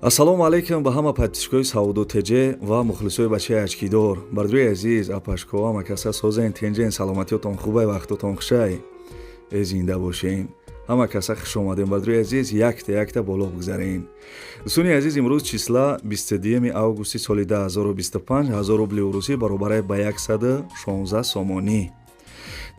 Ассалому алайкум ба ҳама подписчикои Савдо ТЖ ва мухлисои бачаи очкидор. Бардӯи азиз, апашко, ҳама каса созен, тенҷен, саломатиётон хубай, вақтотон хушай. Э, зинда бошен. Ҳама каса хуш омадем, бардӯи азиз, якта якта боло бигзарен. Дӯстони азиз, имрӯз числа 22 августи соли 2025, 1000 рубли урусӣ баробарай ба 116 сомонӣ.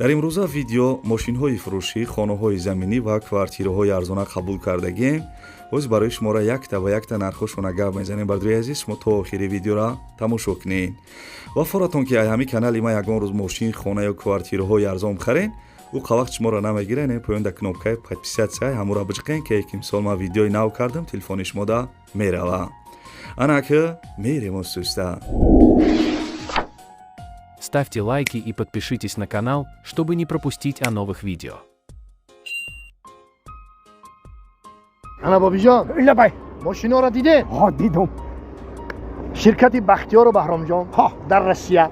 Дар имрӯза видео мошинҳои фурӯшӣ, хонаҳои заминӣ ва квартираҳои арзона қабул кардагем. Боз барои шуморо якта ба якта нархҳошона гап мезанем. Бардӯи азиз, шумо то охири видеоро тамошо кунед ва форатон ки ҳамин канали ма ягон рӯз мошин, хона ё квартираҳои арзон бихарен, ӯ қавақт шуморо намегирен. Поён да кнопкаи подписаться ҳамуро биҷиқен, ки ки мисол ман видеои нав кардам, телефони шумода мерава. Анаки мерем остуста. Ставьте лайки и подпишитесь на канал, чтобы не пропустить о новых видео. Ана, бобиҷон. Лабай. Мошиноро дидед? Ҳо, дидум. Ширкати Бахтиёру Баҳромҷон ҳо дар Россия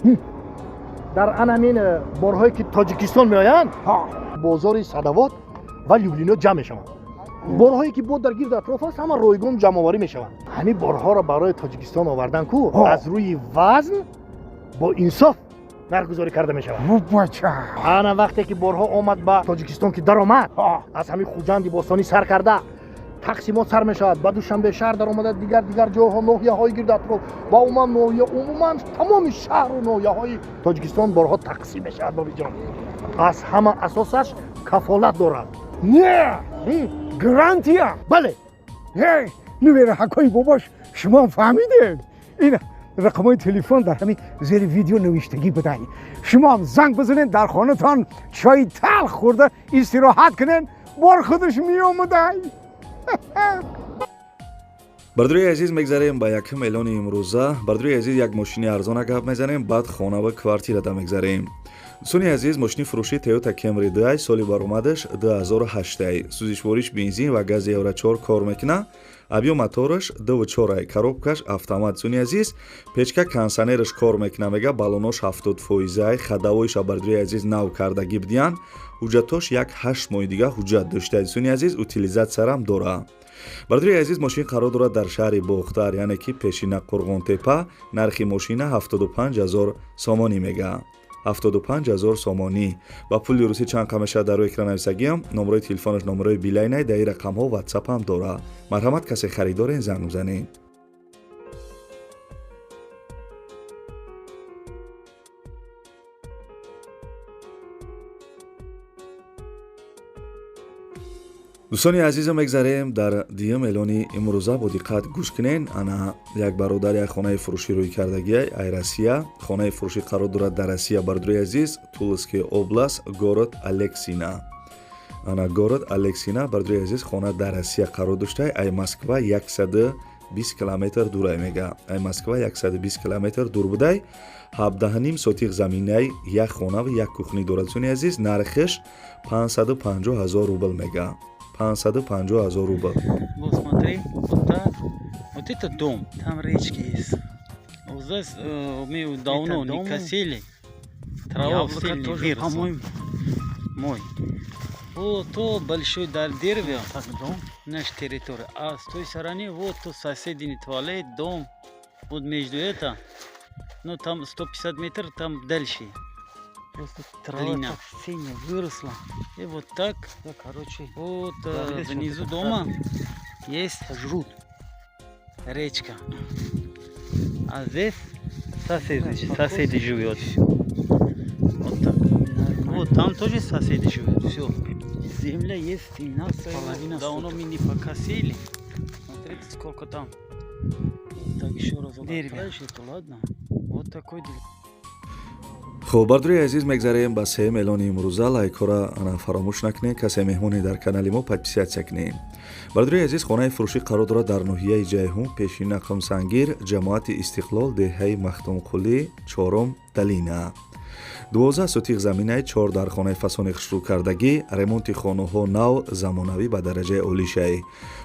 дар анамин борҳое ки Тоҷикистон меоянд, ҳо бозори Садовод ва Люблино ҷамъ мешаванд. Борҳое ки бо дар гирду атроф аст, ҳама ройгон ҷамъоварӣ мешаванд. Ҳамин борҳоро барои Тоҷикистон овардан ку аз рӯи вазн бо инсоф нархгузорӣ карда мешавад. Бача. Ана, вақте ки борҳо омад ба Тоҷикистон, ки даромад, аз ҳамин Хуҷанди бостонӣ сар карда тақсимот сар мешавад, ба Душанбе шаҳр даромада, дигар дигар ҷойҳо, ноҳияҳои гирду атроф ва умуман ноҳия, умуман тамоми шаҳру ноҳияҳои Тоҷикистон борҳо тақсим мешавад. Бобиҷон, аз ҳама асосаш кафолат дорад. Не, гарантия. Бале. Нувераҳакои бобош, шумо фаҳмидед, ин рақамҳои телефон дар ҳамин зери видео навиштагӣ будай. Шумоам занг бизанед, дар хонатон чои талх хӯрда истироҳат кунед, бор худаш меомадай. Бардӯи азиз, мегзарем ба якум эълони имрӯза. Бардӯи азиз, як мошини арзона гап мезанем, баъд хона ва квартирада мегзарем. Дӯстони азиз, мошини фурӯши Toyota Camry 2, соли баромадаш 2008, сӯзишвориш бензин ва гази Евро 4 кор мекуна, объём мотораш 2.4, коробкаш автомат. Дӯстони азиз, печка, кондиционераш кор мекуна, мега, баллонош 70 фоизай, ходовойша, бардӯи азиз, нав кардагӣ бидиҳанд. Ҳуҷҷатош як 8 моҳи дига ҳуҷҷат дошта. Дӯстони азиз, утилизатсиярам дора. Бардӯи азиз, мошин қарор дорад дар шаҳри Бохтар, яъне ки пешина Қурғонтепа. Нархи мошина 75 ҳазор сомонӣ мега, 75 ҳазор сомонӣ. Ба пули русӣ чанд қа мешавад, дар рӯи экран нависагиам. Номерои телефонаш номерои Билайнай, дар ин рақамҳо Ватсапам дора. Марҳамат, касе харидорен, занг бизанед. Дӯстони азизо, мегзарем дар дуюм эълони имрӯза. Бо диққат гӯш кунен. Ана, як бародар як хонаи фурӯшӣ рӯй кардагия ай Россия. Хонаи фурӯшӣ қарор дорад дар Россия, бардӯри азиз, Тульский область, город Алексина. Ана, город Алексина, бардӯри азиз, хона дар Россия қарор дошта, ай Москва 120 километр дурай мега, ай Москва 120 километр дур будай. 17,5 сотих заминай, як хона ва як кухни дорад. Дӯстони азиз, нархиш 550 ҳазор рубл мега, 550 ҳазор рубл. Вот смотри, вот так. Вот это дом, там речки есть. Вот здесь мы давно не косили. Трава Яблоко сильно тоже, выросла. По-моему. Мой. Вот то большой дерево, Так, дом. Наша территория. А с той стороны вот тут соседний туалет, дом. Вот между это, ну там 150 метров, там дальше. Просто трава Длина. так сильно выросла. И вот так, Да, короче, вот Да, видишь, вот внизу это дома есть жрут. Речка. А здесь соседи, Да, соседи спокойствие, живет. всё. Вот так. Нормально. Вот там тоже соседи живут. Все. Земля есть и нас Половина давно соток. Мы не покосили. Смотрите, сколько там. Так, еще раз Дерево. отправишь это, ладно? Вот такой дел. Хуб, бардӯри азиз, мегзарем ба сеюм эълони имрӯза. Лайкҳоро ана фаромӯш накунед, касе меҳмоне дар канали мо, подписаться кунед. Бардӯри азиз, хонаи фурӯшӣ қарор дорад дар ноҳияи Ҷайҳун, пешина Қумсангир, ҷамоати Истиқлол, деҳаи Махтумқулӣ, чорум долина. 12 сотих заминаи, чор дар хонаи фасони хушрӯкардагӣ, ремонти хонаҳо нав, замонавӣ, ба дараҷаи олишай.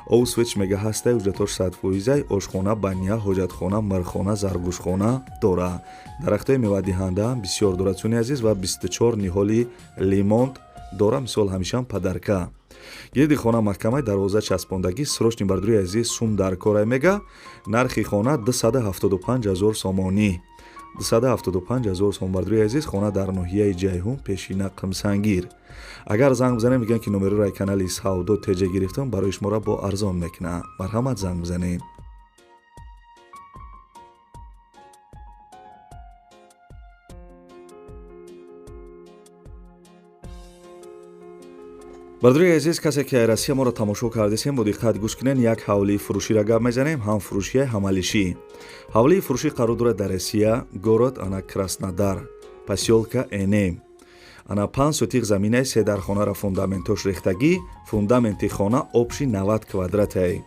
Овсвеч мега ҳастай, ҳуҷҷатош 100%, ошхона, баня, ҳоҷатхона, мирхона, заргӯшхона дора. Дарахтҳои мевадиҳандаам бисёр дорад, дӯстони азиз, ва 24 ниҳоли лимонт дора, мисол ҳамешаам подарка. Гирди хона маҳкамаи дарвоза часпондагӣ, срочный бардори азиз сум дар корай мега. Нархи хона 275 000 сомонӣ. 275 000 сом бардори азиз, хона дар ноҳияи Ҷайҳун, пешина Қимсангир. Агар занг бизанем, мегӯянд ки номероро канали Савдо ТЖ гирифтам, барои шуморо бо арзон мекунам. Марҳамат занг бизанед. Бардори азиз, касе ки ай Россия моро тамошо кардесем, бо диққат гӯш кунен. Як ҳавлии фурӯширо гап мезанем, ҳам фурӯшия, ҳам алишӣ. Ҳавлии фурӯшӣ қарор дорад дар Россия, город ана Краснодар, посёлка Энем. Ана 5 сотих заминаи се дархонаро фундаментош рехтагӣ, фундаменти хона обши 90 квадратае.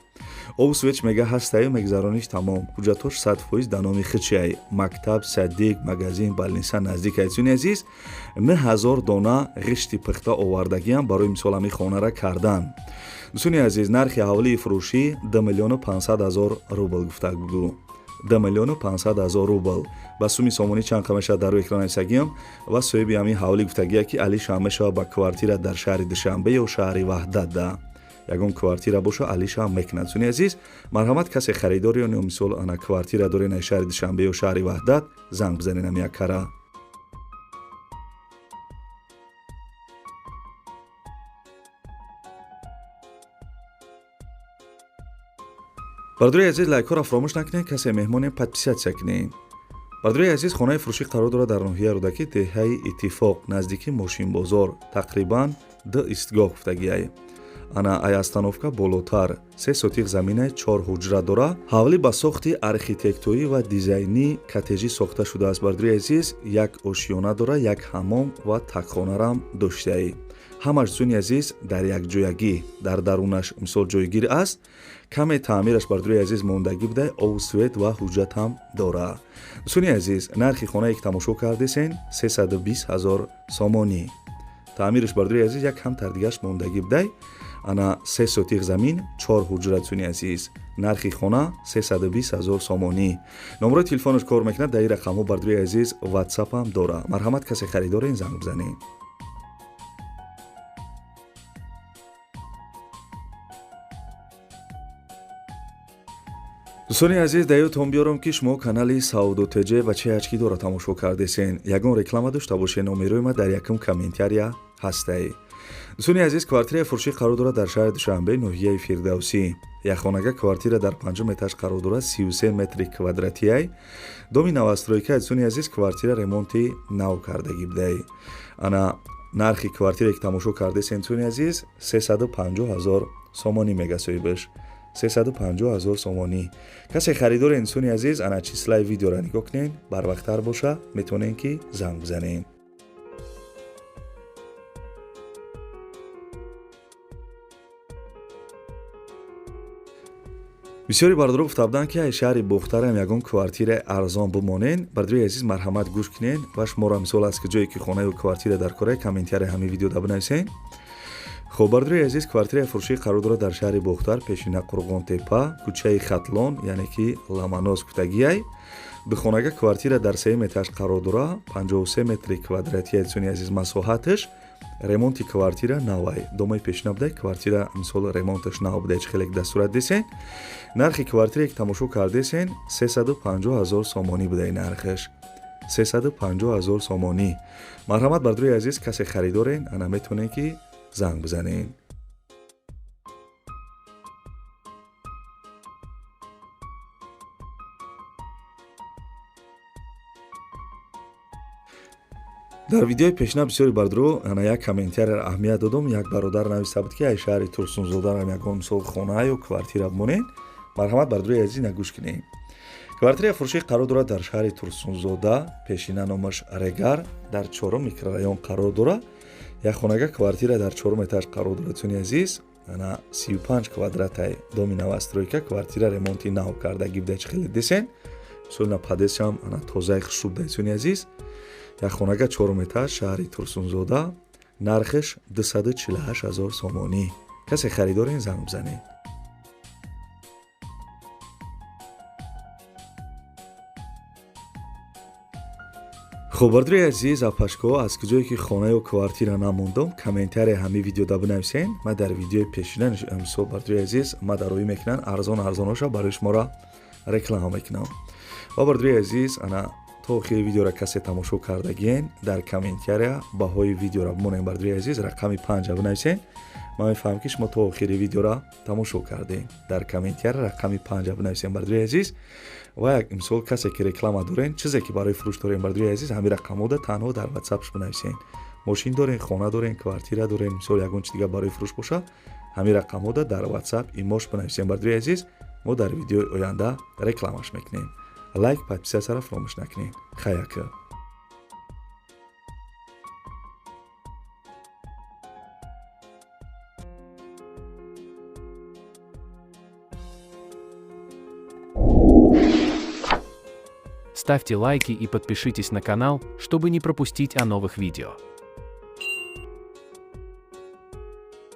Об свеч мега ҳастаю, мегзарониш тамом. Ҳуҷҷатош 100% да номи хичиай. Мактаб, садик, магазин, балниса наздик ай. Дӯстони азиз, 9000 дона ғишти пухта овардагиам барои мисол ҳамин хонара кардан. Дӯстони азиз, нархи ҳавлии фурӯшӣ 2 миллиону 500 ҳазор рубл гуфта буду. 2 миллиону 500 ҳазор рубл. Ба суми сомонӣ чанд қа мешавад дар рӯи экран нависагиам ва соҳиби ҳамин ҳавлӣ гуфтагия ки алишам мешавад ба квартира дар шаҳри Душанбе ё шаҳри Ваҳдат да. Ягон квартира боша алишам мекунад. Дӯстони азиз, марҳамат касе харидор ё мисол ана квартира дорен ай шаҳри Душанбе ё шаҳри Ваҳдат, занг бизанед ҳамин яккара. Бардори азиз, лайкҳоро фаромӯш накунед, касе меҳмонем подписатсия кунед. Бардори азиз, хонаи фурӯшӣ қарор дорад дар ноҳияи Рӯдакӣ, деҳаи Иттифоқ, наздики мошинбозор, тақрибан 2 истгоҳ гуфтагиай. Ана ай остановка болотар, 3 сотих заминаи 4 ҳуҷра дора. Ҳавлӣ ба сохти архитектурӣ ва дизайнӣ коттеҷӣ сохта шудааст. Бардори азиз, як ошиёна дора, як ҳаммом ва такхонарам доштаи. Ҳамаш дӯстони азиз дар якҷоягӣ дар дарунаш мисол ҷойгир аст. Каме таъмираш бардори азиз мондагӣ буда, об, свет ва ҳуҷҷат ҳам дора. Дӯстони азиз, нархи хонае ки тамошо кардесен 320 000 сомонӣ. Таъмираш бардори азиз як камтар дигаш мондагӣ будай. Ана 3 сотих замин, 4 ҳуҷра дӯстони азиз. Нархи хона 320 000 сомонӣ. Номерои телефонаш кор мекунад дар ин рақамҳо бардори азиз, WhatsApp ҳам дора. Марҳамат касе харидорен занг бизанед. Дӯстони азиз, дар ёдтон биёрам ки шумо канали Савдо ТЖ бачаи ачкидорро тамошо кардесен. Ягон реклама дошта бошед, номерои ма дар якум комментария ҳастаи. Дӯстони азиз, квартираи фурӯшӣ қарор дорад дар шаҳри Душанбе, ноҳияи Фирдавсӣ. Якхонага квартира дар 5 этаж қарор дорад, 33 метри квадратиай. Доми новостройка, дӯстони азиз, квартира ремонти нав кардагӣ будай. Ана нархи квартире ки тамошо кардесен, дӯстони азиз, 350 000 сомонӣ мега соҳибаш. 350 000 сомонӣ. Касе харидори инсони азиз, ана числаи видеоро нигоҳ кунед, барвақттар боша, метавонед ки занг бизанед. Бисёри бардоро гуфта буданд ки ай шаҳри Бохтарам ягон квартираи арзон бимонен. Бардори азиз, марҳамат гӯш кунед ва шуморо мисол аст ки ҷое ки хонаю квартира дар кора, комментария ҳамин видеода бинависед. Хоб, бардори азиз, квартираи фурӯшӣ қарор дорад дар шаҳри Бохтар, пешина Қурғонтепа, кӯчаи Хатлон, яъне ки Ламанос гуфтагиай. Духонага квартира дар 3 этаж қарор дорад, 53 метри квадратия дӯстони азиз масоҳаташ. Ремонти квартира навай. Домаи пешина будай, квартира мисол ремонташ нав будай, чӣ хеле ки дастурат десен. Нархи квартире ки тамошо кардесен 350 000 сомонӣ будай нархаш. 350 000 сомонӣ. Марҳамат бардори азиз, касе харидорен, ана метавонед ки занг бизанед. Дар видеои пешина бисёри бардоро ана як комментарияро аҳамият додум. Як бародар нависта буд ки ай шаҳри Турсунзодарам ягон мисол хона ё квартира бимонед. Марҳамат бардори азиз, нагӯш кунед. Квартираи фурӯшӣ қарор дорад дар шаҳри Турсунзода, пешина номаш Регар, дар 4 микрорайон қарор дорад. Як хонага квартира дар 4 этаж қарор дорад, дӯстони азиз. Ана 35 квадратай доми новостройка, квартира ремонти нав кардагӣ буда, чӣ хеле десен. Мисол на подъездшам ана тозаи хушрӯ буда, дӯстони азиз. Як хонага 4 этаж, шаҳри Турсунзода, нархаш 248 000 сомонӣ. Касе харидорен занг бизанед. Хуб, бардори азиз, апашко, аз куҷое ки хона ё квартира намондам, комментария ҳамин видеода бинависен. Ман дар видеои пешина, мисол, бардори азиз, ма дароӣ мекунам, арзон арзоноша барои шуморо реклама мекунам. Ва бардори азиз, ана то охири видеоро касе тамошо кардагиен, дар комментария баҳои видеоро бимонем. Бардори азиз, рақами панҷа бинависен, ман мефаҳмам, ки шумо то охири видеоро тамошо кардем. Дар комментария рақами панҷа бинависем, бардори азиз. Ва як мисол, касе ки реклама дорен, чизе ки барои фурӯш дорем, бардори азиз, ҳамин рақамода танҳо дар ватсапш бинависен. Мошин дорен, хона дорен, квартира дорен, мисол, ягон чи дига барои фурӯш боша, ҳамин рақамода дар ватсап имош бинависем, бардори азиз. Мо дар видеои оянда рекламаш мекунем. Лайк, подписаться ро фаромӯш накунед. Хаяка. Ставьте лайки и подпишитесь на канал, чтобы не пропустить о новых видео.